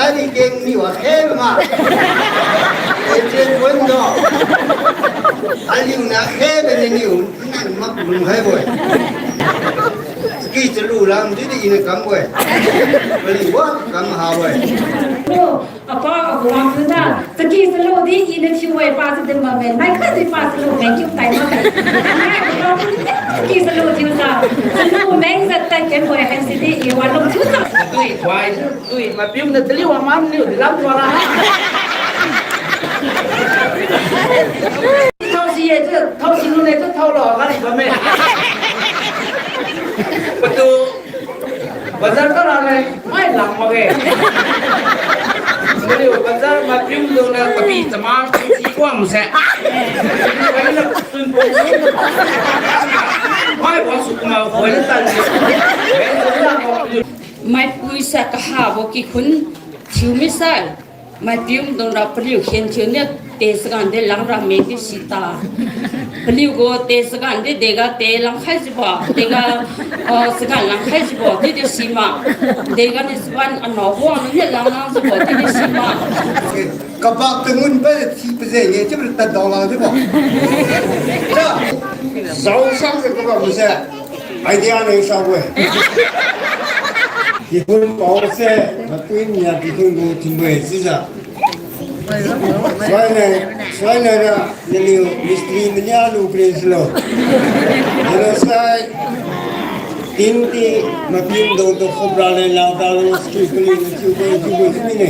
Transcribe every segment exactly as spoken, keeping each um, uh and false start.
Ari keng niu akhe ma. Ejen pon do. Aliu na khe be ni niu nan mak lung hai boi. Ki chalu lam di di ina kam boi. Bali wa kam ha boi. Apa, apa, apa tu na. Saki salo di ina thiu wai pa sa din ba men. Mai kha di pa salo men kiu tai ma. Saki salo thiu sa. Salo men sa tai ken boi han si di i wa lo thiu sa. Tui, wai, tui, ma piu na tali wa man liu di lam wa la. Thao si ye tu, thao si lu ne tu, thao lo, ga ni ba me. Patu, bazar ka la ne, mai lang ma ge. Baliu bazar ma piu tu na, tapi tama, si kuang se. Mai wa su kuma, wa le tan. Maipui sa kahabo kikhun thiu misai. Maipiu maidung ra paliu khen thiu niu te chagan de lang ra me di sita. Paliu gu te chagan de dega te lang khai jibo, dega, ah, chagan lang khai jibo, di di sima. Dega ni chaban anao wang ni lang lang jibo, di di sima. Kabak tengun ba si pajeng ye, chiu ta dao lang jibo. Cha, zao sang se kabak se. Idea nei sa we. Kikhun pao se, matui nia kikhun gu thimwe chiujiu. Suaine, suaine ra, naliu mistri mania lu kre silo. Nalo sai, tin ti, mapim do do khobra le la da lo ski kali na chiu ko chiu ko chiu ni ne.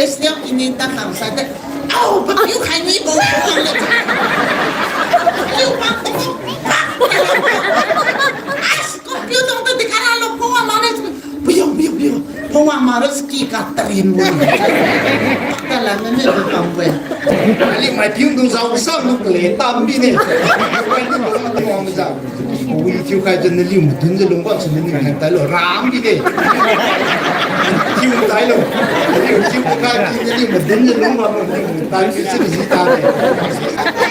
Is dia ini ta khang sa de. Au, papiu khai ni bo. Papiu pa. As, computer tu di kara lo phone ma ne. Piu, piu, piu. Phone ma ra ski ka tarin bo. Kala ne ne kam bo. Ali mai piu tu zao sa lu kle tam bi ne. Mai tu ma zao. Wi thiu khai jiu naliu madun jiu lungba su naliu khai tailo ram bide. Thiu tailo. Naliu thiu khai jiu naliu madun jiu lungba su naliu tai si si ta de.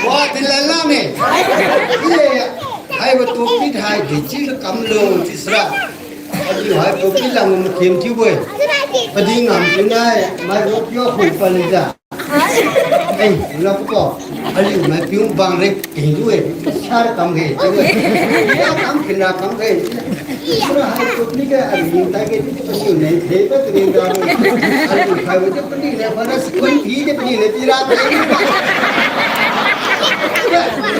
Wa, di la la ne. Ile, haibo topic hai de chi kamlo chi sra. Aliu hai topic lang ma kem thiu bo-e. Padi ngam tu nai, mai ro pio hui pa le ja. Eh, na ko. Aliu mai piu bang re, eh, lu e. Sar kam he, lu e. Ya kam kena kam he. Sura hai ko ni ka aliu tai ke, aliu ne, he pa tu ne ga. Aliu kai wo tu ni le, pa na kun pi de ni le, pi ra.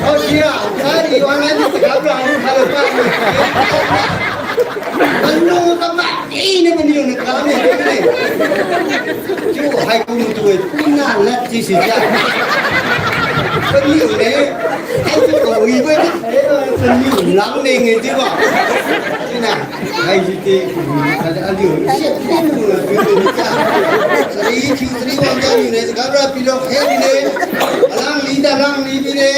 Oh, pi ra. Sai, wa na ni ka ra, ni ka ra pa. Anu ka ma, eh, ni ma ni na ka ni. Chiu hai kum tu e, pina lat chi si ja. Paniu ne, ai si ko wi bai, paniu lang ne nge chiu ba. China, hai si te, aliu, si te lu na, lu na, sa i chiu, sa i wang ja lu ne, sa ka ra pi lo, he lu ne. Alang li da, alang li bi ne.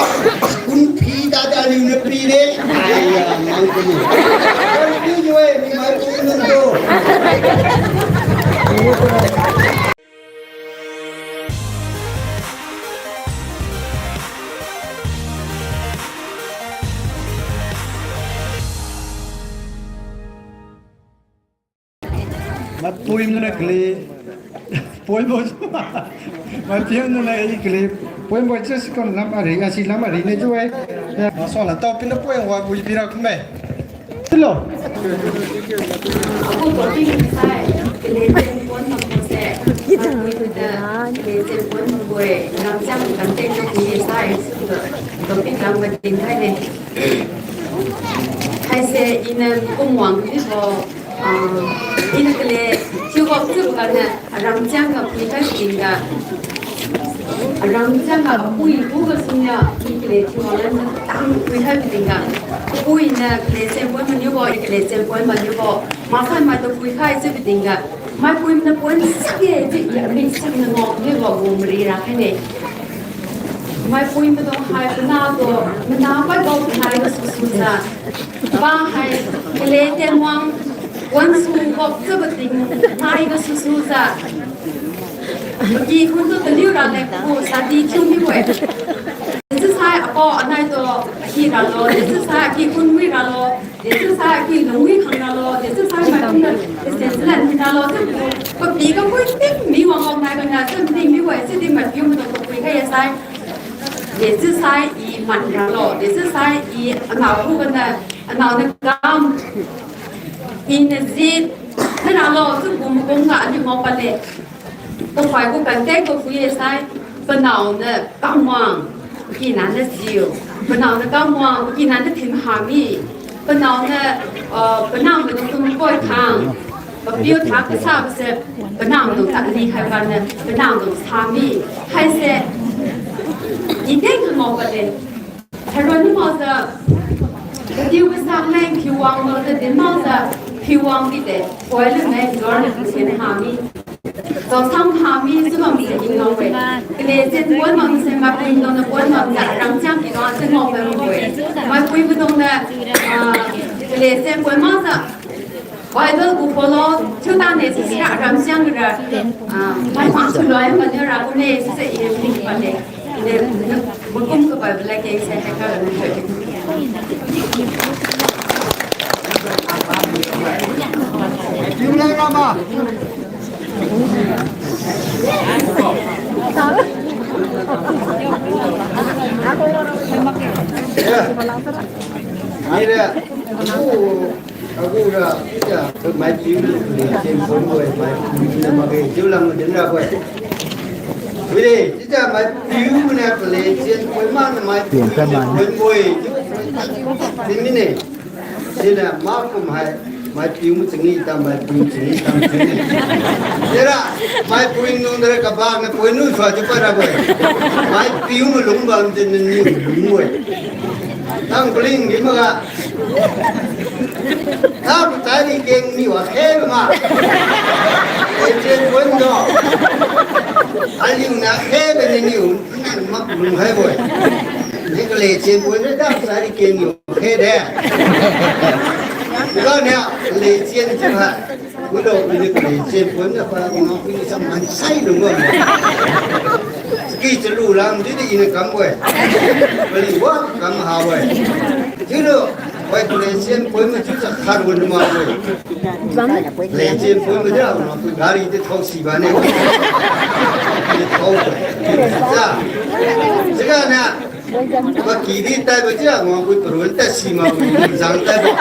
Kun pi da da liu ne pi ne. Aiya, mang kuni. Ai, pi jue, mi mai pi nung do. Mapui muna kali. Poibo. Mapui muna i kali. Poibo just kon lam ari, asi lam ari ne jue. Ya, maso la tao pina poi wa bui bira kume. Tilo. Aku topic ni sai, kele chen pon mako se. Aku tu da, kele chen pon mako e. Lam jam kan chen ni sai. Topic lam ba din khai ne. Haise ina kumwang ni bo. Ah, ina kale, thiubo chiubo ganiu, aram chiang ga pui khai tingga. Aram chiang ga pui gu ga sungya, i kale thiubo lan tang pui khai tingga. Pui niu kale chen pon maniubo, i kale chen pon maniubo. Masan mai tu pui khai chiu tingga. Maipui mana pon sake chiu i ami sing na ngao niubo gu mari ra khai ne. Maipui maidung hai pana tu, mana pai bo panai ga susujiu. Pa hai, kale tienwang, wan su kok chiubo ting, nai ga susujiu. Kikhun tu taliu ra le ku, sadi thiu mibo-e. Dechiusai apao anai tu, aki ralo, dechiusai aki khunwi ralo, dechiusai aki lungwi khang ralo, dechiusai mai khun na, dechiusai lan ralo, chiu ku, papi ga pui na chun ning mi wai, chiudi mathiu maidung tu pui khai sai. Dechiusai i man ralo, dechiusai i anao hu bana, anao na kam. I na jit, na ralo, chu kum kum ga ani mo pale. Tuhoi gu contact gu pui sai, panao na kamwang, kina na jiu, panao na kamwang, kina na thin hami, panao na, uh, panao na tum koi thang, papiu thak kasabo se, panao na tali hai ba na, panao na sami, hai se, i teng mo pale. Tharon ni maojiu, katiu kasang leng phiwang maojiu din maojiu, phiwang kide, hoi leng meng jor leng sin hami. Josang hami, sumang se ing long we. Kale chen pon mang se ma pon long na pon mang ja, ramchang ki long, chen long we we. Maipui maidung na, ah, kale chen pon mang ja. Bible gu follow thiu tane sisi ra ramsiang ra, ah, mai pang chu loi ma ne ra ku ne sisi i ring pa ne. Ne, ne, makum ka Bible la keng sai hai ka la ne. Thiu lai ra ma. Ni ra. Agu ra, chiujiu, maipiu, chen pon bo-e, maipiu na makge, chiu lam din rabo-e. Wide, chiujiu maipiu na kale chen pon mana maipiu pon bo-e, chiu. Din mine. Siniu makum hai, maipiu mu chingi tam, maipiu chingi tam, chingi. Dera, maipui nung dera kaba na pon nu sua chiu pa rabo-e. Maipiu mu lung bam din ni lung bo-e. Tang kuling di maga. Tang tari keng niu akhe ma. Chen pon do. Aliu na khe be ni niu. Mak lung hai bo-e. Ni kale chen pon de tang tari keng niu akhe de. Ga nia kale chen chen ha. Kulo, ini kale chen pon na pa, ina pun sa man sai lu ngam. Siki chalu lam di di ina kam we. Bali wa kam ha we. Chiulo, wai kale chen pon ma chiu sa khat won ma we. Kale chen pon ma ja, ma pun gari di thau si ba ne. Di thau. Ja. Chiga na, Paki di taibo chiu, ngua pui parun ta si ma pui zang taibo.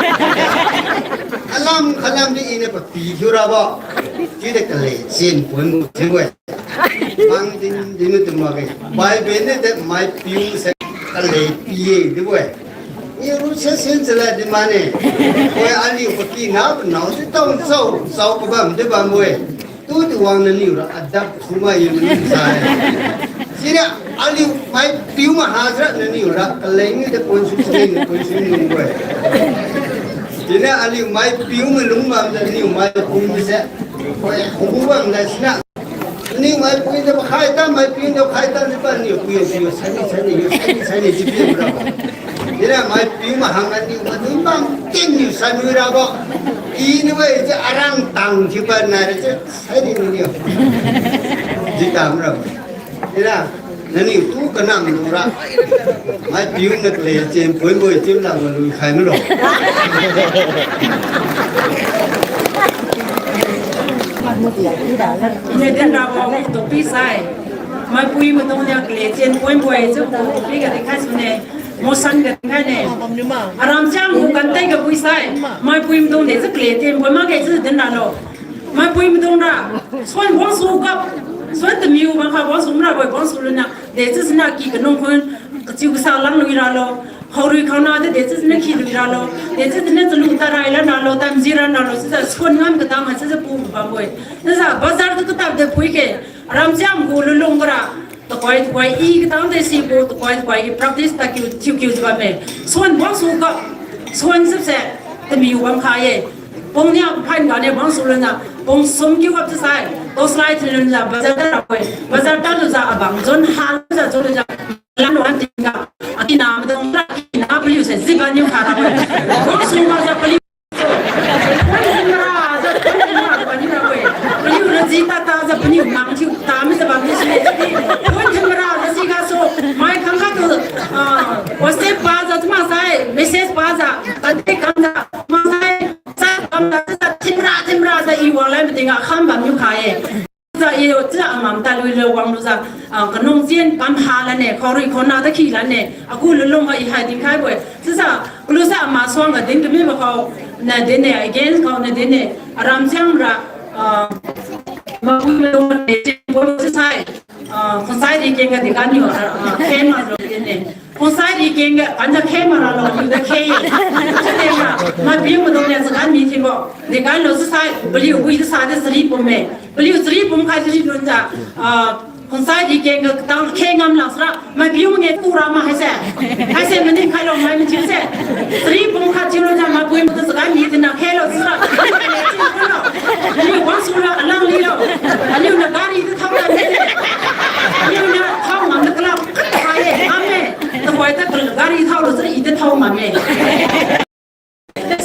Alam khalam di ina papi thiu rabo. Chiudi kale chen pon mu thiu we. Mang din din tu makge. Bible ni de maipiu se kale pi-e di we. Ni ru se sin se la di mane. Koi aliu paki na nao si tao sao, sao kabam di bam we. Tu tu wang naniu ra adap thuma ye naniu sai. Sira aliu maipiu ma ha sira naniu ra kaleng ni de pon su sini pon su nung we. Sira aliu maipiu ma lung bam de naniu mai pung se. Koi hung bam de sina. Naniu maipui de khai ta maipiu de khai ta ni pa niu pui yo pui yo sani sani yo sani sani ji pi ra. Sira maipiu ma hang naniu ma dun bam ken niu sani rabo. I ni we ji arang tang ji pa na re ji. Sai di ni yo. Di tam ra. Ira, nani tu kanam lu ra. Maipiu na kale chen pon bo-e chiu lam lui khai malo. Ine din rabo tu pi sai. Maipui maidung niu kale chen pon bo-e chiu tu pi ga di khai sune. Mosan ga khai ne. Aram chang gu kan tai ga pui sai. Maipui maidung de chiu kale chen pon makge chiu din ralo. Maipui maidung ra, suan wangsu kap, suan tamiu bang kha wangsu mra boi wangsu luna, de chi sina ki kanung khun, kachiu kasa lang lui ralo, haorui khaona de, de chi sina ki lui ralo, de chi sina chalu tarai lan ralo, tamji ran ralo, sisa suan ngam katang, sisa pu bam boi. Sisa bazar tu katap de pui ke, aram chang gu lulung kara, Tukhoi tukhoi i katang de sibo tukhoi tukhoi i practice ta kiu chiu kiu jiu bamme. Suan wangsu ga suan sipse tamiu wang kha ye. Pung nia phan ga ne wangsu lun na pung sum kiu ga chiusai. Toslai thin lun na bazar ta ra we. Bazar ta lu za abang zon ha lu za zon lu za lan wan ting ga. Akina madong ra akina paliu se ziba niu kha ra we. Wangsu ma za paliu Pun thin mara za, pun thin mara za, paniu ra we. Paniu ra ji tata za, paniu mang thiu ta mi za bam di si. Pun thin mara za sigasu, mai khangkhat tu, ah, WhatsApp pa za, tuma sai, message pa za, contact kam za, ma sai, sa kam za, za, thin mara, thin mara za, i wang lai mating a, kham bam niu kha ye. Za, i Yo, chiujiu amam tadlui le wanglujiu, ah, kanung chien kam ha lane, khaorui khaona da khi lane, agu lulung ga i hai dinkhaibo-e. Chiujiu, kalusa ama suangga din kamibo khao, na din ne, against khao na din ne, aram siang ra, ah, mapui malung ne, chiusai, ah, khonsai di keng ga di gan yo, ah, ah, khen ma lo din ne. Khonsai di keng ga, anja khe ma ralo, anja khe ye. Chiudi ga, mapui maidung ne, chagan mi thiubo. Di gan lo chiusai, paliu wi chiusa di chari pum me. Paliu chari pum khai chari lunjiu, ah, khonsai di keng ga katang khe ngam lang sira, mapui nge tura ma haise. Haise maning khai lo mai machiu se. Chari pum khai chiu lunjiu, mapui maidung chagan mi thiuna khe lo sira. Aliu wang sura alang li lo. Aliu na gari tu thao la ne. Aliu na thao ngam na kala. Hai, amen. Tuhoi ta gari thao lo sira, i ta thao ngam me.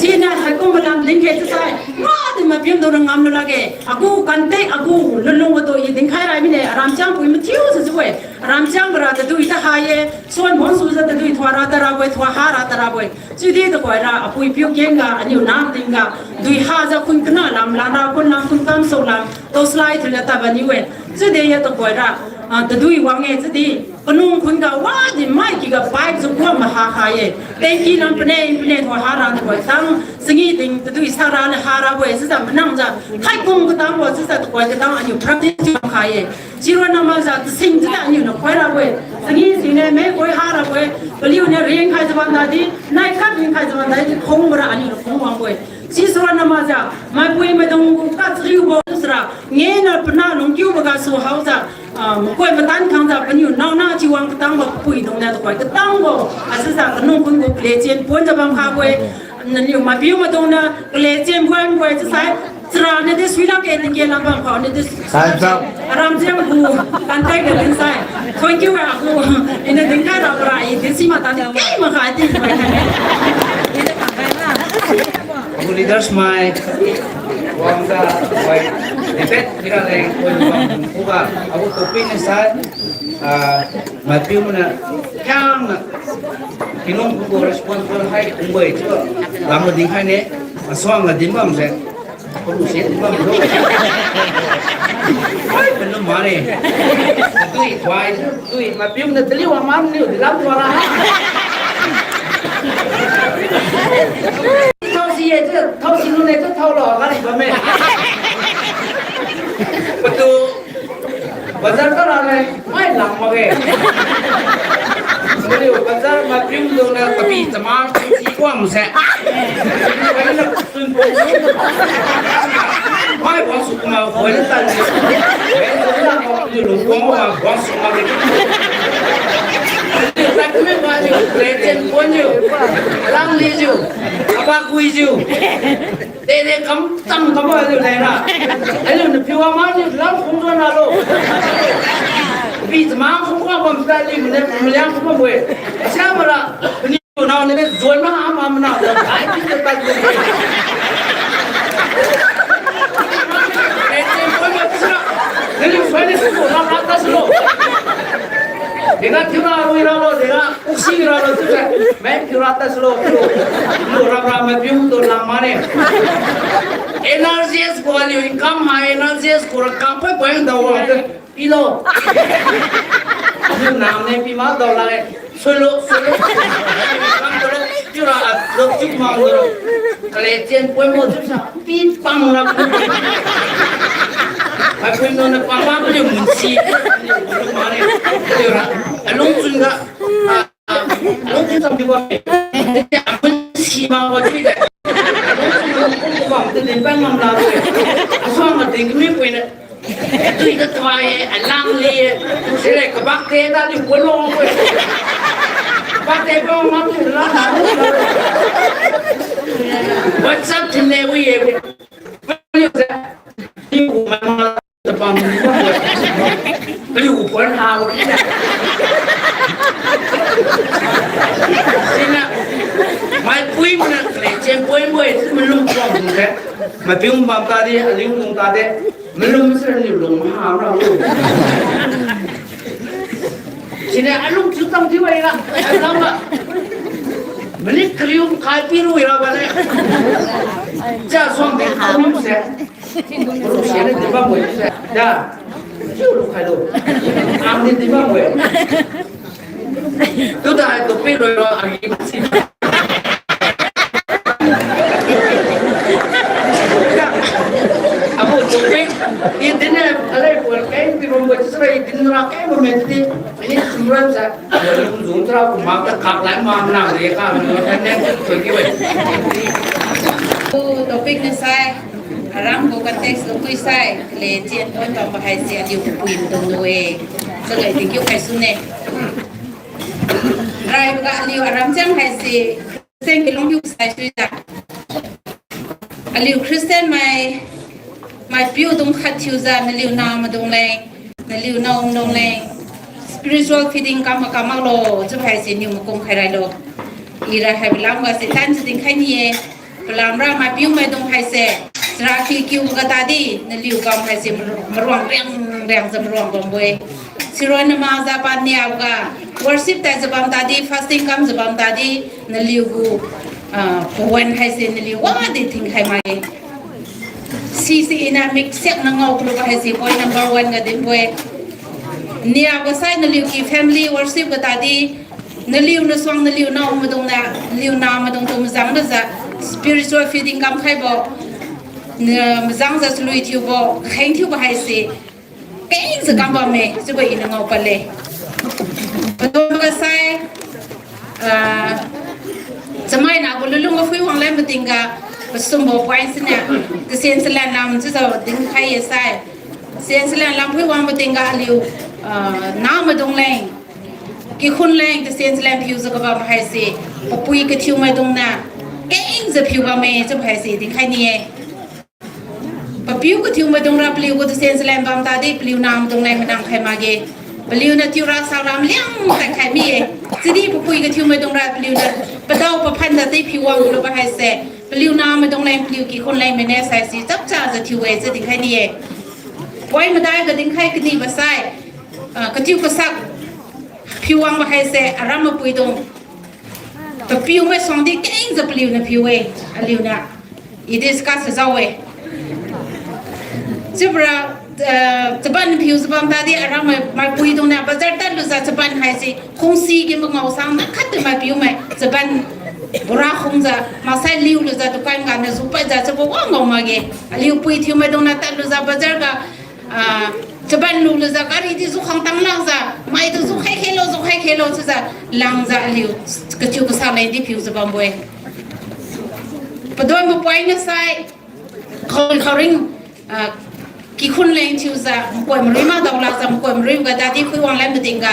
Sina haikum malam lingkhe chiusai, wadi mapui maidung ngam lu lakge. Agu contact, agu lulung wadu i dinkhai rai mine, aram siang pui mathiu si chiu-e. Aram siang ra tadui ta ha ye, suan bong sujiu tadui thua ra ta rabo-e, thua ha ra ta rabo-e. Chiudi tuhoi ra, apui piu keng ga, aniu nam ting ga, dui hajiu khun kana lam, lam ra khun lam, khun kam so lam, torchlight thiujiu tadbam niu-e. Chiudi ye tuhoi ra, ah, tadui wang-e, chiudi. Kanung khun ga wadi mai kiga pipe jiu kuam ma ha ha ye. Tanki lam pane, pane thua ha ra tuhoi tang, singi ting tadui sa ra le ha rabo-e, chiujiu manang jiu. Haikum katangbo, chiujiu tuhoi katang aniu practice jiu ha ye. Sironna makjiu, tasing jiu aniu na khoi rabo-e. Singi sing ne, me khoi ha rabo-e. Paliu ne ring khai jiu bam dadi, nai khat ring khai jiu bam dadi, khong mara aniu na khong wangbo-e. Sisironna makjiu, maipui maidung gu kachariubo sira, ngena pana lungkiubo gasu haojiu, ah, makoi matan khangjiu, paniu naona chiwang katangbo pui dung na tuhoi katangbo, asijiu kanung khun gu kale chien ponjiu bam khabo-e, naliu mapiu maidung na kale chien ponbo-e chiusai, chara nadi suilakge tingge lam bam khao nadi Time's up. Aram siang gu contact ga dinsai. Thank you, agu. Iniu dinkhai rabo ra, i dinsi mata di kei makhai di. Agu leaders mai. Wangjiu, wai. Debate kira leng, wai, wang, kuga. Agu topic ni sai. Ah, mapiu maidung na. Kiang na. Kinung kubo responsible hai, kubo-e chiu. Lam dinkhai ne. Asuang ga dinbam se. Palu se di bam lo. Hai, palu mane. Tui, wai, tui, mapiu na tali wa mam niu, di lam wa ra. Thao si ye, thao si lu ne, thao lo, gari bamme. Patu, bazar ka ra ne. Mai lang makge. Maliu bazar mapiu maidung na kapi chamang si kuang se. Mai wangsu kuma koi la tan. Lu kuang wa wangsu makge. Tan kami maliu, legend pon jiu. Lang li jiu. Apa kui jiu. Dede kam tang kam aliu leng ra. Aliu na piu wa ma aliu lam khung zuan na lo. Pi chamang khung khuang bam sa aliu ne maliang khung bam we. Sia mara, paniu nao ne zuan ma ha ma mana da. Ai pi ta ta. Eh, eh, koi ma sa. Aliu suai ne tu lam lam ta sa lo. Dega thiura rui ra lo, dega. Uksi ra lo tu sa, mai thiura ta slo tu. Lu ra ra mai piu tu lang mane. N R G S ko aliu income ha, N R G S ko ra kam pai pai dao wa tu. Pilo. Lu nam ne pi ma dao la. Solo, solo. Kam tu lo, thiura lo tu ma lo. Kale chien poi mo tu sa. Pi pang ra. Ai pui no na pang ma paliu mun si. Paliu mane. Paliu ra. Alung chun ga. Ah, alung chun sam di wa. Paliu si ma wa chui de. Alung chun ga pung ko bam te din pang ngam la de. Asuang ga din kami pui na. Tui ka thai, alang li. Sile kabak te da di pun long pui. Kabak te pun long pui la na. WhatsApp thin le wi ye. Sina, mai pui muna, kale chen pui mui, malum pui muna. Mai piu bam tadi, aliu lung tadi, malum sir ni lung ha ra. Sina alung chu tang thiu ai la. Alung la. Mani kriu kai piru ai la ba le. Ja suang de alung se. Alung se ne di ba mo se. Ja. Chiu lu khai lu. Ang ni di ma we. Tu da hai topic roi roi ang ni ma si. Abu topic. I din ne, alai buat kai, pi rom buat serai, i din ra kai, mo me di. Ini semua sa. Zung tra ku mak ta kak lai ma nang re ka, mo ne, twenty one. Tu topic ni sai. Aram gu context lungkui sai, le chien pon bam bahai se aliu pui dung nu-e. Chagai tingkiu khai sune. Rai baga aliu aram chang hai se, seng kilong hiu sai sui da. Aliu Christian mai, maipiu dung khat thiujiu, naliu na madung leng, naliu na ung dung leng, spiritual feeding kam makam maklo, chiu hai se niu makum khai railo. Ira hai balam ga se tan se dinkhai ni-e. Palamra maipiu maidung haise, chara ki kiu ga tadi, naliu kam haise maru-, maruang riang riang jiu maruang bambo-e. Siroi nama jiu pania ga, worship taijiu bam tadi, fasting kamjiu bam tadi, naliu gu, ah, pawan haise naliu wadi thingkhai mai. Sisi ina mik siak na ngao kulubo haise point number one ga dinbo-e. Nia ga sai naliu ki family worship ga tadi, naliu na suang naliu na maidung na, naliu na maidung tu majang na jiu, spiritual feeding kamkhaibo, na majang jiu chalui thiubo, kheng thiubo haise, keng jiu kam bamme, chiubo ina ngao padle. Padon ga sai, ah, chamai na gu lulung ga phui wang lai mating ga, pasumbo point siniu, kasien salan lam chiujiu dinkhai ye sai. Sien salan lam phui wang mating ga aliu, ah, na maidung leng, kikhun leng, kasien salan phiujiu kabam haise, papui kathiu maidung na, keng jiu phiu bamme, chiu haise dinkhai ni-e. Papiu kathiu maidung ra paliu gu kasien salan bam tadi, paliu na maidung leng manang khai makge. Paliu na tiu ra sa ram liang khai khai mi-e. Chiudi papui kathiu maidung ra paliu na padao paphan tadi phiu wang lubo haise, paliu na maidung leng paliu kikhun leng manage haise chapcha jiu thiu-e chiu dinkhai ni-e. Point madai ga dinkhai kanibo sai, ah, katiu kasak phiu wangbo haise aram mapuidung. Papiu mai suangdi keng jiu paliu na phiu-e, aliu na. I discuss jao-e. Chiubora, ah, chaban phiujiu bam tadi aram mai, maipuidung na bazar tadlujiu chaban haise khungsi ki mangao sang na khat maipiu mai chaban bora khungjiu maksai liulujiu dukan ga na jupadjiu chiubo wang ngao makge. Aliu pui thiu maidung na tadlujiu bazar ga, ah, chaban lulujiu gari di jukhang tang lakjiu, mai tu jukhai khelo, jukhai khelo chiujiu langjiu aliu kachiu kasak leng di phiujiu bambo-e. Padon mapoina sai, khao, khaoring, ah, kikhun leng thiujiu, makoi marui madao lakjiu, makoi marui ga dadi khui wang lai mating ga,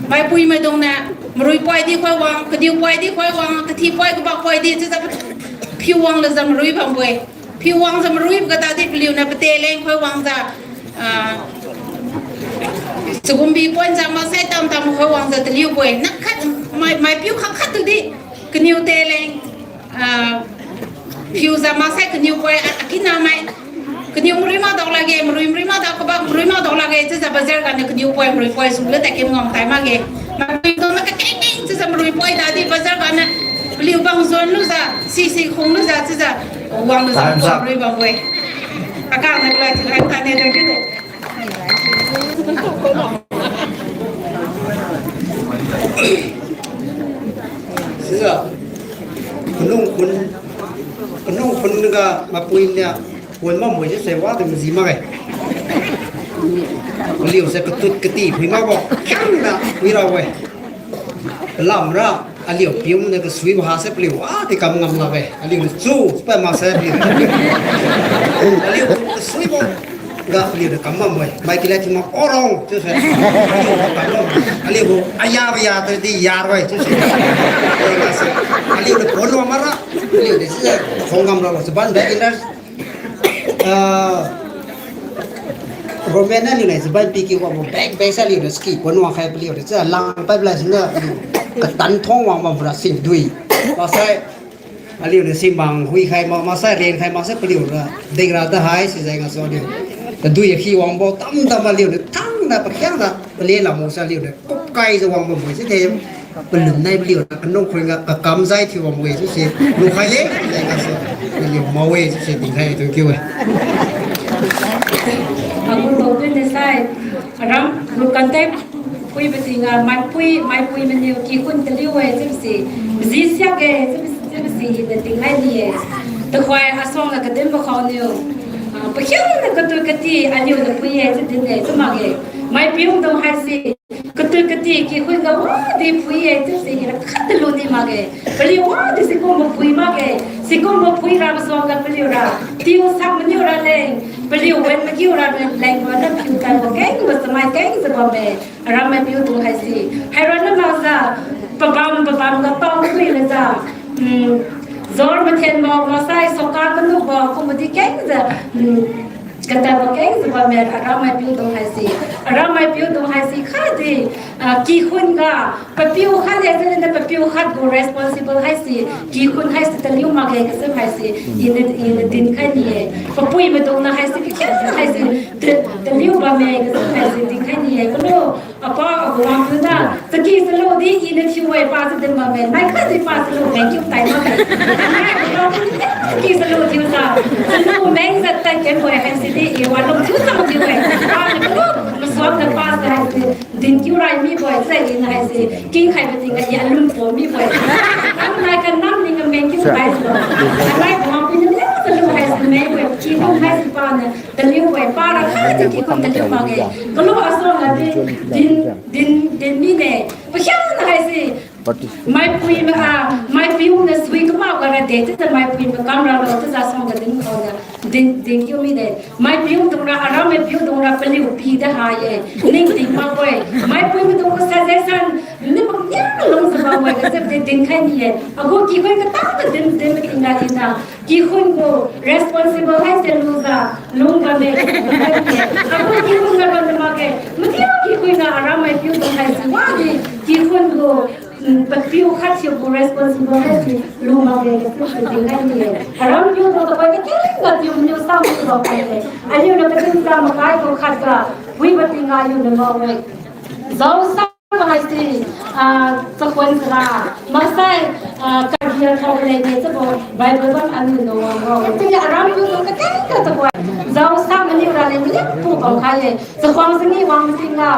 maipui maidung na, marui poi di khoi wang, kadiu poi di khoi wang, kathi poi kabak poi di chiujiu phiu wang lajiu marui bambo-e. Phiu wangjiu marui ga tadi paliu na pate leng khoi wangjiu, ah, chagumbi ponjiu maksai tam tam khoi wangjiu taliubo-e. Nakhat mai, maipiu khat khat tu di kaniu te leng, ah, phiujiu maksai kaniu poi, akina mai, kaniu marui madao lakge, marui marui madao kabak marui madao lakge chiujiu bazar ga niu kaniu poi marui poi sulu tadkim ngam tai makge. Maipiu tu na kakeng keng chiujiu marui poi tadi bazar ga niu paliu bang juan lujiu, sisi khung lujiu chiujiu wang lujiu marui bambo-e. Akang na kalai thiu hai tane dang kiu. Sijiu, kanung khun, kanung khun ga mapui niu, pon mambo-e chiuse wadi maji makge. Paliuse katut kati phui makbo, khiangna phui rabo-e. Palamra, aliu pium niu kasuibo hase paliu wadi kam ngam lakge. Aliu niu chu, pa makse paliu. Aliu kasuibo ga paliu niu kam bambo-e. Mai kilai thiu mak orong chiuse. Aliu gu aya baya tadi yaroi chiuse. Aliu niu pon wang mara, paliu niu chiujiu khong ngam ralo chaban beginners. Ah, government niu aliu niu chaban piki wangbo bag bag sai aliu niu ski pon wang khai paliu niu chiujiu lang pai pala siniu aliu katan thong wang bambora sindui. Maksai aliu niu simbang hui khai ma, maksai ren khai maksai paliu ra dingra tahai sijeng gasu aliu tadui akhi wangbo tamtam aliu niu thangna pakhiangna pale lambo sai aliu niu kupkaijiu wang bambo-e chiude. Palun nai paliu ra kanung khun ga kakam jai thiu bambo-e chiuse lukhai ye, jeng gasu paliu mao-e chiuse dinkhai tu kiu-e. Aram rukan tei phuibo tingga maipui, maipui maniu kikhun taliu-e chiubo si, ji siakge chiubo si, chiubo si iniu dinkhai ni-e. Tuhoi asuangga kadinbo khaoniu, ah, pakhiangna katui kati aliuniu phui-e chiu din-e chiu makge. Maipiu dung haise katui kati kikhun ga wadi phui-e chiubo si ira khat talu ni makge. Paliu wadi sikumbo phui makge. Sikumbo phui rabo suangga paliura tiu sak maniu raleng, paliu wen magiu raleng, leng wan na piu taibo kengbo chamai kengjiu bamme. Aram maipiu dung haise, haironna makjiu, pabam pabam ga pao kabuilujiu, mm, jor mathen mao maksai soka kanukbo kumbo di kengjiu, mm, katabo kengjiu bamme aram maipiu dung haise. Aram maipiu dung haise khatdi, ah, kikhun ga, papiu khat le, chiudi papiu khat gu responsible haise, kikhun haise taliu makge kachiu haise, iniu, iniu dinkhai ni-e. Papui maidungniu haise, kakhen haise, ta-, taliu bamme kachiu haise dinkhai ni-e. Kalo, apa agu wangpiu na, chaki chalu di iniu thiu-e pa chiu din bamme, nai khatdi pa chalu mengkiu tai makge. Nai agu wangpiu na, chaki chalu thiujiu, chalu mengjiu tadkenbo-e haisidi i walung thiu chang thiu-e. Paniu kalo, masuangjiu pa chiu haise, dinkiu rai mibo-e chiu iniu haise, kingkhaibo tingga i alun pom mibo-e. Nang nai kanam ning mengkiu tai chiulo. Nai agu wangpiu na, chalu haise mengbo-e, kikhun haise paniu taliu-e, para khatdi kikhun taliu makge. Kalo asuangga di, din, din, din mine. Pakhiangna haise, maipui ma, ah, maipiu niu sui kamak gara de chiujiu maipui makam ralo chiujiu suangga din khaoniu, din, dinkiu mide. Maipiu dungra, aram maipiu dungra paliu pidi ha-e. Ningting makbo-e. Maipui maidung gu suggestion, nimak niakalung jiu bamme kachiu di dinkhai ni-e. Agu kikhun katang ga din, din matingga iniu kikhun gu responsible haise lujiu lung bamme, dinkhai ni-e. Agu kikhun ga bam makge, madiu kikhun ga aram maipiu dung haise wadi kikhun gu, mm, papiu khat thiu gu responsible haise lu makge kachiu dinkhai ni-e. Aram piu dung tuhoi katingga thiu maniu sa maniu bamme. Aliuniu katingga makai gu khatga wibo tingga aliuniu ngao-e. Jaosa haise, ah, chakhuan sara, maksai, ah, karia thao lene chiubo Bible bam aliuniu wang ngao-e. Chiudi aram piu dung katingga tuhoi, jaosa maniu raleng maniu pu bam khai-e. Chakhuang sini wang tingga,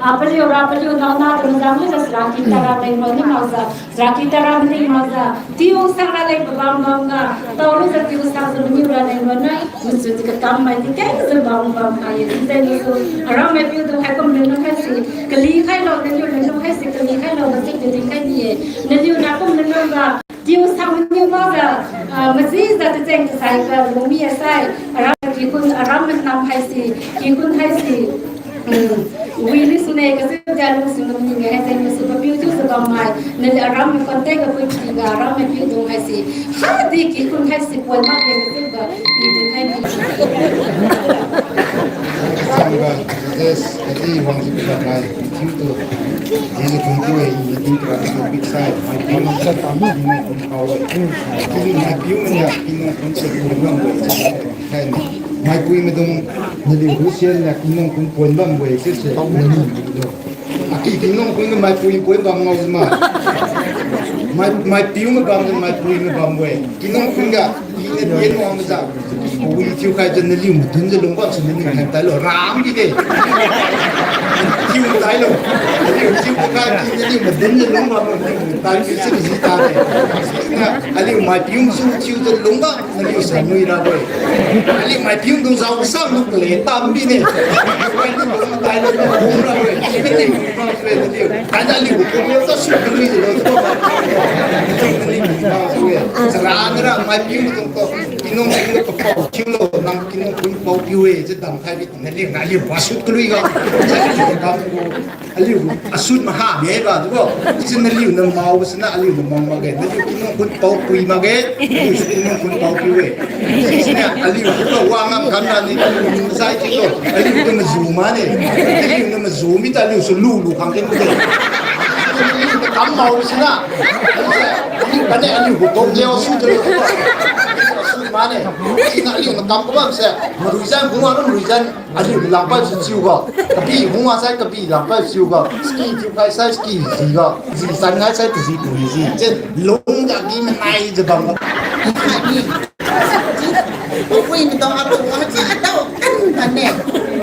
ah, paliura paliu naona tu jam lujiu sara kitara leng roni makjiu, sara kitara maning makjiu, tiu sak raleng pabam bamga, tao lujiu tiu sakjiu maniu raleng ronna, masu ti kakam maidi kengjiu bam bam khai-e. Chiudi niu su, aram maipiu dung haikum leng lung haise, kali khailo, naliu leng lung haise, kali khailo, masu ti dinkhai ni-e. Naliu nakum leng lungga, tiu sak maniu makjiu, ah, majijiu tacheng kasaiga lungmi asai, aram kikhun, aram manam haise, kikhun haise, mm, wili sune kachiujiu lungsu maning-e, haise masu papiu chiujiu bammai, naliu aram contact ga pui tingga aram maipiu dung haise, khatdi kikhun haise pon makge kachiuga, i dinkhai ni. Sangga, yes, khatdi wangjiu kabammai, thiutu, jijiu thungkiu-e, i dinkhai ni, big side, maipiu, maipiu, maipiu, maipiu, maipiu, maipiu, Khaine. Maipui maidung naliu Christian niu Tingwang khun pon bambo-e chiuse naliu maidung. Aki Tingwang khun ga maipui pon bam ngao jima. Mai, maipiu mabam ga maipui mabambo-e. Tingwang khun ga iniu tienwang majiu. Wi thiukhaijiu naliu madunjiu lungbam si naliu nang tailo ram bide. Thiu tailo. Naliu thiukhai naliu madunjiu lungbam naliu tai si ji tade. Sina aliu maipiu masu thiujiu lungga Naliu sanui rabo-e. Aliu maipiu dung jao sang lu kale tam bine. Aliu dung tai lu bung rabo-e. Bine bung rabo-e naliu. Kada aliu bung rabo sa su lui lo. Naliu bung rabo-e. Sara nara maipiu dung ko. Kinung dung ko pao thiu lo. Nang kinung dung pao piu-e. Jidam khai bi naliu naliu pasut kalui ga. Aliu asut maha mega dubo. Chiujiu naliu namao sina aliu namao makge. Naliu kinung khun pao pui makge. Naliu kinung khun pao piu-e. Sina aliu khun wang ngam kam na ni aliu sai chiulo. Aliu tu maju mane. Aliu tu maju mi ta aliu su lu lu khang ken de. Aliu kam mao sina. Aliu kane aliu khun pao jeo su jelo. Mane. Sina aliu nakam ko bam se. Maruijan khun wa maruijan. Aliu langpai su chiu ga, kabi hung wa sai kabi langpai su chiu ga, ski chiu kai sai ski ji ga, ji san ngai sai kaji tu ji. Chen lung ga gi manai je bang ga. Pui mi tong a tu wa cha tau kan kan ne.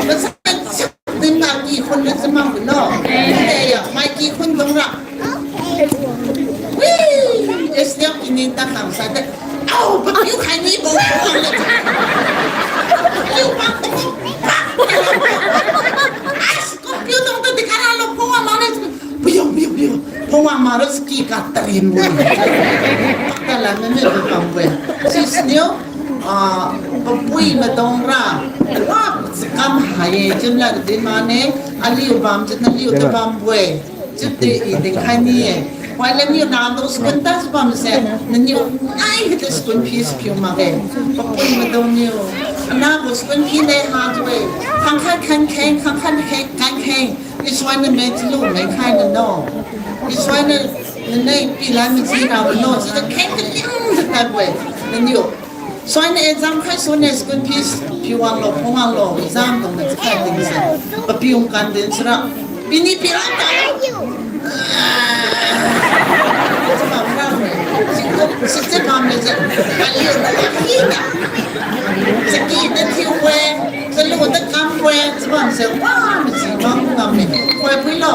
Masai sa tu Pakta la meme bambo-e. Sisiniu, ah, papui maidung ra, wa, chakam hai-e, chiu la din mane, aliu bam, chiu naliu ta bambo-e. Chiudi i dinkhai ni-e. Wai la niu nang do school ta bamse, naniu nai hita school fees piu makge. Papui maidung niu. Nang gu school fee ne ha chiu-e. Khangkhat khankheng, khangkhat khankheng. Isuan na me chilu me khai na no. Isuan na, na ne pilai me chi ra no. Chiujiu kheng kaliang jiu tadbo-e. Naniu. Suan na exam khai sune school fees piu wanglo, phung wanglo, exam dung na chiukhai tingse. Papiu kan din sira. Pini pira ta. Sisi bam ne se. Aliu na hina. Saki na thiu-e. Salu ta kam-e. Sibam se wa mi si bam ngam me. Koi pui lo.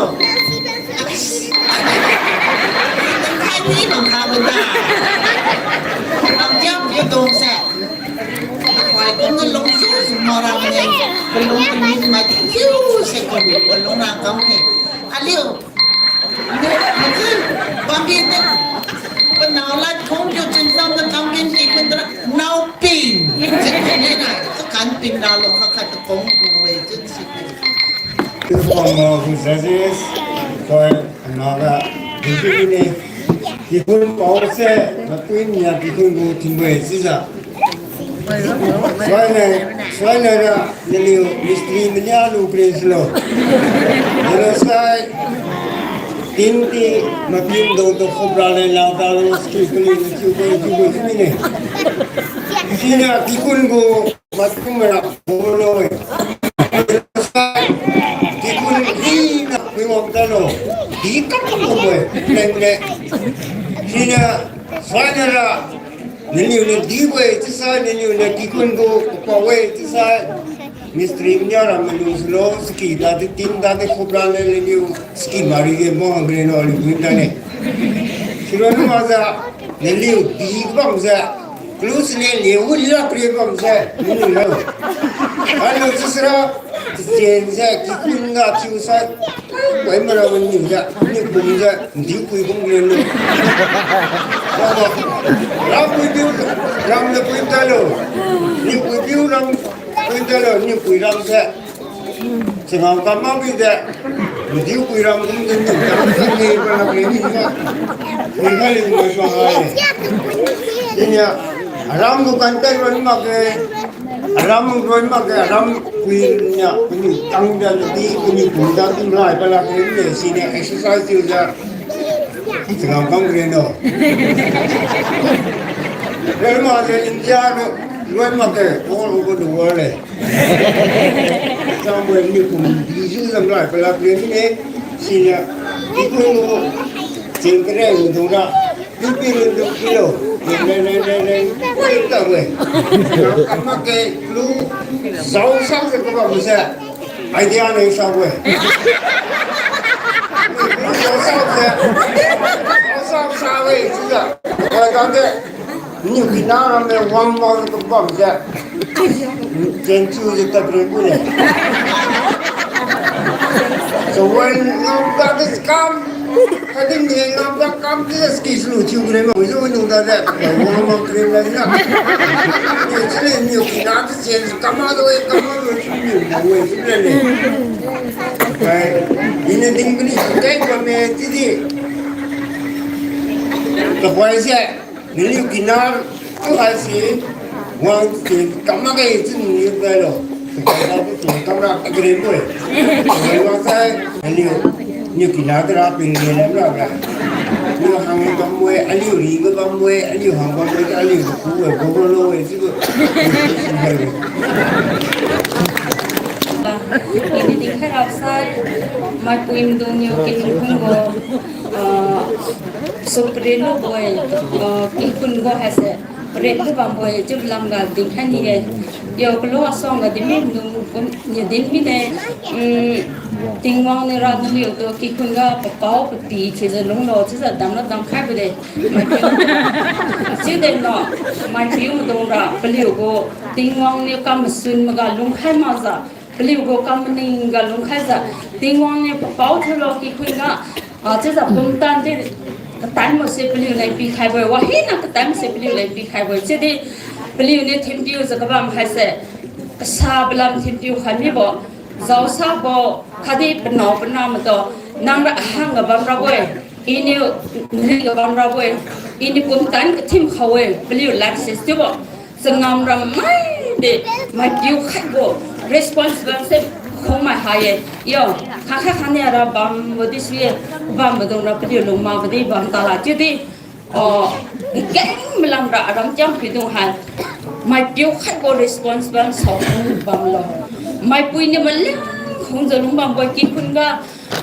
Kai ni bang kha benda. Bang jam ye dong se. Wai kong na long su su ma ra ne. Kalong kami ma tiu se ko ni kalong na kam he. Aliu. Aliu, aliu. Bambi te. Panau la kong tiu chin sam na kam kin ki kun tra. Nau ping. Chin ni na. Kan ping na lo kha kha ta kong gu we chin si. Form of judges, koi anaga, dikini, kikhun pao se, matui nia kikhun gu tingwe sisa. Suaina, suaina ra, naliu mistri mania lu kre silo. Nalo sai, tin ti, mapin do do khobra le la da lo ski kali na chiu koi chiu koi sini ne. Sina kikhun gu, Makum mara bolo-e. Di kun di na kui wang talo. Di kap ko-e. Neng ne. Sina, sina ra. Naliu ne di-e, chiusai, naliu ne di kun gu, pa-e, chiusai. Mistri nia ra malu silo, siki da di tin da di khubra ne naliu, siki mari ge mo hangre no, aliu kun da ne. Siro ni maza, naliu di bam za. Kalu sine le wi la kre bam se, ni lo. Alo sisra, jen se, kikun ga chiu sa. Wai mara wan ni ja, ni bum ja, ndi kui bum le lo. Ram kui biu, ram le kui ta lo. Ni kui biu ram, kui ta lo, ni kui ram se. Changam kam ma bide, madiu kui ram kum din din, kam din ni pa na kre ni ma. Ni ma ling ma suang ai. Dinia, aram gu kan tai ron ma ke, aram ron ma ke, aram kui nia, kuni tang da di, kuni kum da di mlai pa na kre ni, sini exercise tiu ja. Changam kam kre no. Ron ma ke India ron ma ke, all over the world le. Sambo ni kum di ju lam lai pala kre ni ne, sina, di kun mo, jeng kre ni dong ra, di pi ni dong kilo, ne, ne, ne, ne, ne, ta we. Kama ke lu, zao sa se kama mo se, idea ne sa we. Lu zao sa se, zao sa sa we, sina, wa ta de. Niu kina ram me wang wang tu bam ja. Jen chu je ta bre bu le. So when ngam ta de kam, ka ding ni ngam ta kam de ski slu chu bre ma. Zo nu da de. Wang wang bre ma na. Ni chile niu kina de jen kam ma do kam ma do chu niu ma we chu le le. Kai, ini ding bini kai pa me ti di. Ka pai se. Naliu kinar tu haise, wang si kamma gai si naliu gai lo. Kamra kagrim bo-e. Wang sai, naliu, niu kinar tara ping gai lam ra ra. Niu hang bam bo-e, aliu ri ga bam bo-e, aliu hang bam bo-e, aliu ku bo-e, bo bo lo-e, si bo. Ini ding kharap sai, mai puim dung niu kining kung bo. Ah, so paren lo bo-e, ah, kikhun go haise, paren lo bam bo-e, chiu lam ga dinkhai ni-e. Yo, kalo asong ga dinmi dung, kum, ni dinmi ne, um, Tingwang ni ra naliu tu, kikhun ga papao, papi, chiujiu lunglo, chiujiu damlo damkhai bo de. Chiu de no, maipiu dung ra, paliu gu, Tingwang ni kam masun maga lungkhai makjiu, paliu gu kam maning ga lungkhaijiu, Tingwang ni papao thiulo kikhun ga, ah, chiujiu pumtan di, Katanbo se paliu leng pikhaibo-e, wahina katanbo se paliu leng pikhaibo-e. Chiudi paliu niu thinpiu jiu kabam haise, kasa balam thinpiu khai mibo, jaosabo, khatdi panao panah maitu, nangra ahang ga bamrabo-e, iniu nri ga bamrabo-e, iniu pumtan kathim khao-e, paliu ladse chiubo. Changam ra maide, maipiu khatbo responsible se khongmai ha-e. Yo, kha kha khania ra bambo di sui-e, bambo dung ra paliu lung makbo di bam tala chiudi, o, keng malam ra aram tiang pidung hai. Maipiu khatbo responsible saokhung bamlo. Maipui niu maleng khungjiu lungbambo kikhun ga,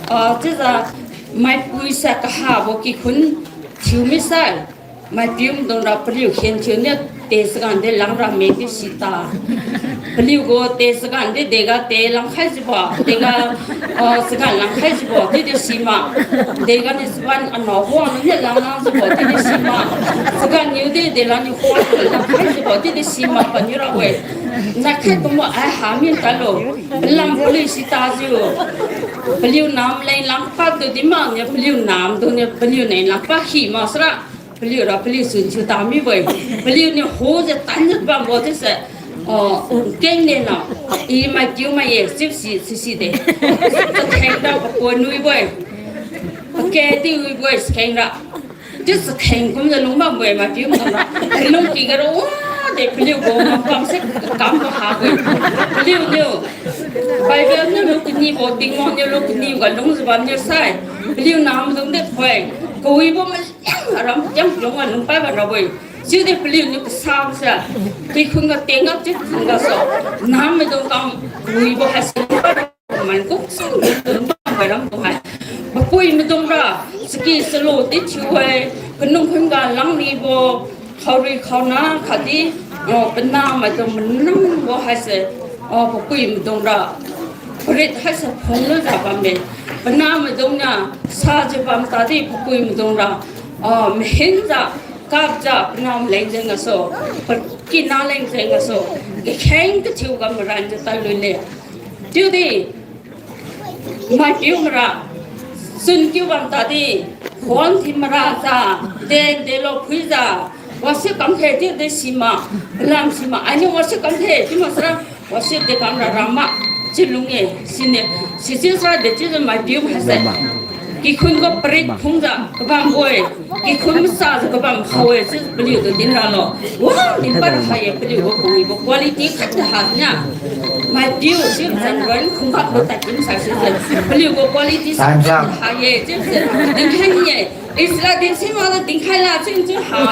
ah, chiujiu maipui sa kahabo kikhun thiu misai. Maipiu maidung ra paliu khen thiuniu te chagan de langra medi sita. Paliu gu te chagan de dega te langkhai jiubo, dega, ah, chagan langkhai jiubo, chiudi sima. Dega niu chaban anao huang niu langlang jiubo, chiudi sima. Chagan niu de dela niu huang langkhai jiubo, chiudi sima paniu ra-e. Nakhai kumbo ai ha mi talo. Palam paliu sita jiu. Paliu nam leng langpad tu di mak niu paliu nam tu niu paliu leng langpad hi maksara. Paliu ra paliu sun thiu tamibo-e. Paliu niu hujiu tanjiu bambo chiuse. O, keng nena. I maipiu mai-e, chiusi, sisi de. Chakheng ra papuan wibo-e. Pake di wibo-e, chakheng ra. Chiu chakheng kumjiu lungbambo-e maipiu maidung ra. Lungki ga ra wa de paliu gu makamse kambo habo-e. Paliu niu Bible niu lu kanibo, Tingwang niu lu kanibo ga lungjiu bamniu sai. Paliu namaidung de poi. Kawibo maliang aram tiang piang ga lungpai bam rabo-e. Chiudi paliu niu kasabo se. Kikhun ga tengga chiu khun gasu. Namaidung kam kawibo haise. Man kuk sang pai ram tu hai. Papui maidung ra, chaki chalu di thiu-e, kanung khun ga langnibo, khaorui khaona khatdi, o, panah maidung manangbo haise, o, papui maidung ra, parit haise phunglujiu bamme. Panah maidung niu sajiu bam tadi papui maidung ra, o, mahinjiu, kapjiu, panah maleng jeng gasu, pakina leng jeng gasu, kakheng kathiu ga maranjiu tadlui le. Chiudi, maipiu mara, sun kiu bam tadi, khon thi mara sa, de, delo phuijiu, wasi kam khe chiu de sima, lam sima, ainiu wasi kam khe chiu maksara, wasi de kam ra rama, chiu lung-e, sine, sichiu sara de chiujiu maipiu haise. Kikhun gu parit phungjiu kabambo-e, kikhun masajiu kabam khao-e, chiu paliutu din ralo. Wa, din pad ha-e, paliu gu kawibo quality khat ha nia. Maipiu chiu zan ran khungkha bo tadkin sa chiujiu. Paliu gu quality sa ha-e, chiu se. Dinkhai ni-e. Isra din si ma dinkhai la chiu chiu ha.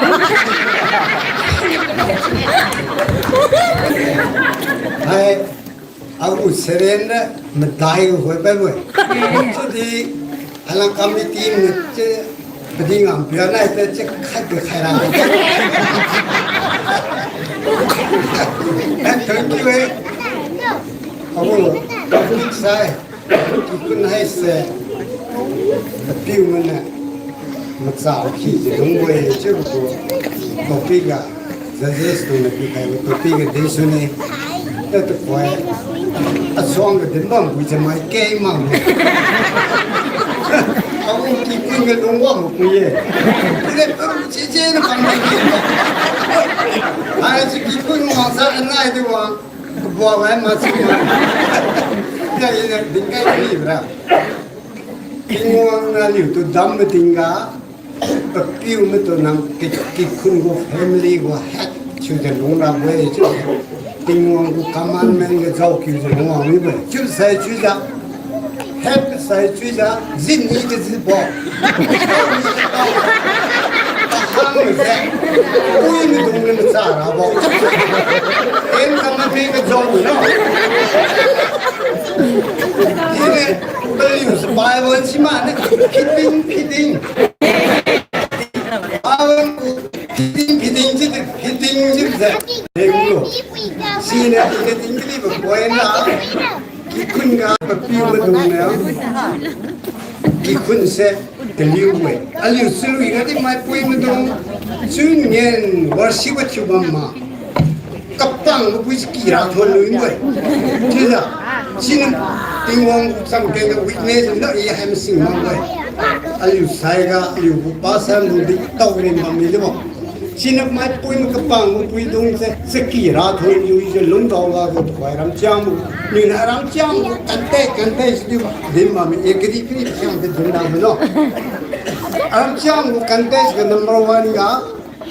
Hai, agu seren ra madai hoi bai bo-e. Chiudi alang committee mi chi padi ngam pia nai te chi khai de khai ra. Eh, thank you, eh. Agu topic sai, kikhun haise, papiu mane, macha khi ji lungbo-e chiubo topic ga, judges tungna pikhaibo topic ga din sune. Tatu koi, asuang ga din bam bui chamai kei mang. Agu kikhun ga lungbo bui ye. Ine pum chiche na pang di. Ai si kikhun wangsa anai di wang. Kabuak lai masi ma. Ya, ya, ya, dinkhai ni bra. Tingwang naliutu dam mating ga, papiu maitu nang ki, kikhun gu family gu head chiujiu lungrabo-e chiu. Tingwang gu commandment ga jaokiujiu lungwang mibo-e. Chiusai chiujiu, head sai chiujiu, jin ni de jibo. Ahang se, ui maidung ni macha rabo. Ten commandment ga jao no. Ine, paliu se Bible si mane, feeding, feeding. Bible feeding, feeding, feeding, feeding, feeding. Sine, feeding, feeding, point la. Kikhun ga papiu maidung niu. Kikhun se kaliu-e. Aliu chalui ga di maipui maidung. Chun ngen worship ga thiu bam ma. Kapang mapui si kira thon lui-e. Chiujiu. Siniu Tingwang cham keng ga witness na i hai masing ma-e. Aliu saiga, aliu gu pastor lu di tao rin bam mi dibo. Siniu maipui ma kapang gu puidung se, saki ra thoi yu se lungdao ga gu tukhoi Aramchiang gu. Niu na Aramchiang gu kante, kante si di ba. Din bam mi, e kadi kadi siang de din da mi lo. Aramchiang gu kante si ga number one ga,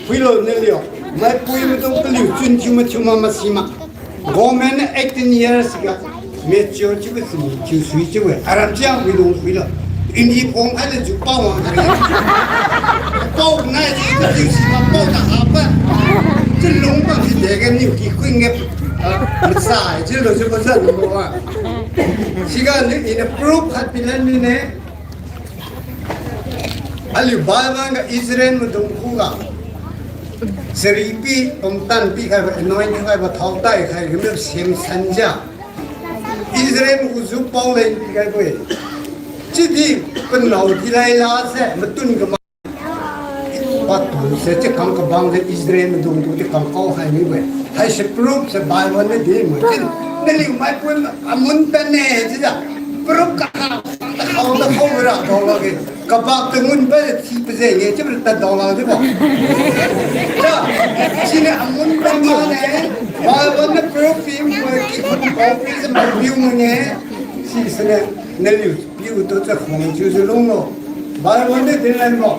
phuilo naliu. Maipui maidung paliu chun chiu ma chiu ma ma si ma. Government eighteen years ga mature chiubo si mi chiu sui chiu-e. Aramchiang puidung puilo. Indi phong hai le ju pao wang kare. Pao nai si chiu si ma pao ta ha pa. Chalung pa si de ga niu ki khui nge. Ah, masai chiu lo chiu pa sa number one. Siga niu ina proof khat pilan mine. Aliu Bible ga Israel maidung khuga chari pi, pumtan pikhaibo, anoint pikhaibo, thao taikhai, kami Samson ja. Israel magu ju pao leng pikhaibo-e. Chiudi panao di laila se, matun kama. Patu se, chikang kabang se, Israel maidung tu chikang kao khai mibo-e. Haise proof se Bible niu di mo chin. Naliu maipui amun tane, chiujiu. Proof kaha, kaha, kaha, kaha, ra, dao lage. Kabak tangun pa si pa jeng-e, chiu ta dao la dibo. Cha, siniu amun pa mane, Bible niu proof pi, mo ki khun pao pi se ma piu mane, sisiniu, naliu piu tu cha khong chiujiu lunglo. Bible niu din lanbo.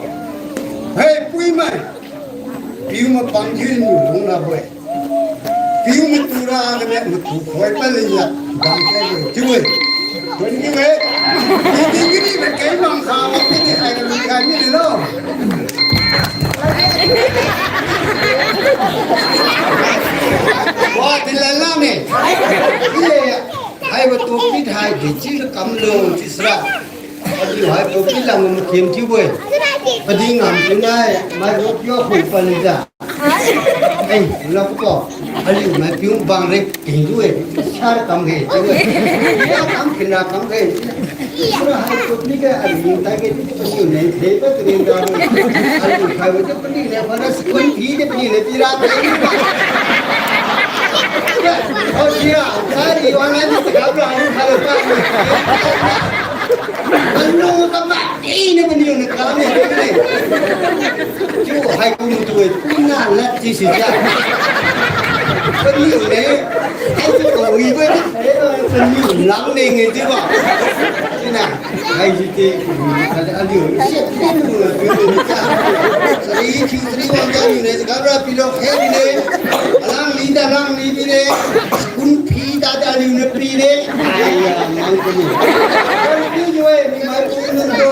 Hei, puimai. Piu ma pang thiu niu lung rabo-e. Piu matu ra kane matu khoi palijiu dam khaibo-e chiu-e. Twenty-eight. Degree ba keng mang sa ba pidi khai ga lung khai mine lo. Wa, din lan lane. Ile, haibo topic hai dechiu kamlo chiusira. Aliu haibo topic lam mathem thiubo-e. Padi ngam thiu nai, mai ro pio khoi palijiu. Eh, lak ko. Aliu maipiu bang re tinglu-e. Sar kam ge chiu-e. Ya kam kina kam ge. Sura hai ko ni ga aliu tai ge paliu ne de pa tu ne da. Aliu khai wo paliu ne pa na school fee de paliu ne pira de. Oh, sia, sari online ni ga bra ni kha lo pa. Anu ka ma ni ne paliu ne kam ne de ne. Chiu hai kum tu-e, puna lat chi si ja. Paliu ne, ai tu ko wi ba, paliu lang ne nge chiu ba. Sina, hai si te, aliu, si te lu la, piu tu ni ja. Sari, chiu sari wang ja ni ne, si kabra pilo, he ni ne. Alang ni da, alang ni ni ne. Kun pi da da aliu ne pi ne. Ai ya, mang ko ni. Kan pi jo-e, ni mai ko ni do.